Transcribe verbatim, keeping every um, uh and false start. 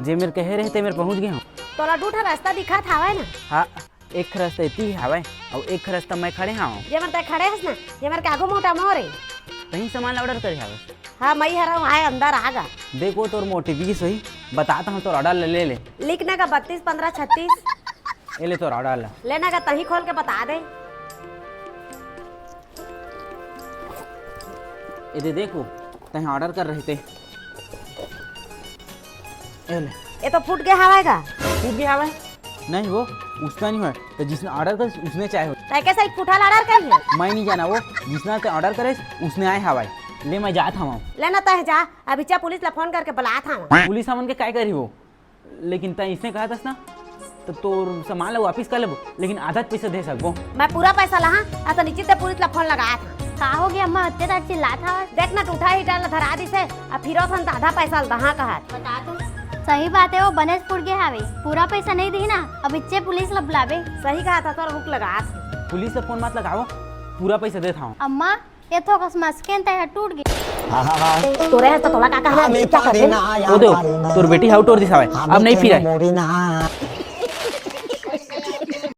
जे मेर कहे रहे ते मेर पहुँच गे हँव। तोला दू ठा रस्ता दिखत हावय ना? हाँ, एक रस्ता एती हावय अउ एक रस्ता मैं खड़े हँव। जे मेर तैं खड़े हस ना, जे मेर के आगू मुहूँ मोर ए। तहीं सामान ला order करे हावय। हाँ, मैं हरँव, आय अंदर आ गा। देखो तोर मोटी बीस होही, बतात हँव तोर order ला ले ले। लिख ना गा बत्तीस पन्द्रह छत्तीस। ए ले तोर order ला। ले ना गा तहीं खोल के बता दे। ए दे देखो, तैं order करे रहे ते। ए ले। ए तो फूट गे हावय गा। फूट गे हावय? नहीं वो, उसना नहीं होय। तैं जिसने order करे, उसने चाहे होय। तैं कइसे एक फूटा ला order करे हस? मैं नहीं जाना वो, जिसना तैं order करे, उसने आय हावय। ले मैं जात हँव। ले ना तैं जा, अभी चा पुलिस ला फोन करके बलात हँव। पुलिस हमन के काय करही वो? लेकिन तैं इसने कहत हस ना, त तोर सामान ला वापिस कर लेबो, लेकिन आधा पैसा दे सकबो। मैं पूरा पैसा लहाँ, अइसे निश्चित ते पुलिस ला फोन लगात हँव। का हो गे अम्मा, अत्ते दार चिल्लात हवस? देख ना, टूटा ईटा ला धरा दिस हे, अब फिरोथन त आधा पैसा ल दहाँ कहत। बता तो। सही बात हे, वो बनेच फूट गे हावे, पूरा पैसा नहीं दिही ना, अब इच्चे पुलिस ला बुलाबे। सही कहत हस, तोर रुक लगात हँव। पुलिस ला फोन मत लगावो, पूरा पैसा देत हँव। अम्मा, ए थोकस मस्केन तैं ह टूट गे। तोरे हस त तोला का कहना हे? ओ दे, तोर बेटी हव टोर दिस हावय, अब नहीं फिरय।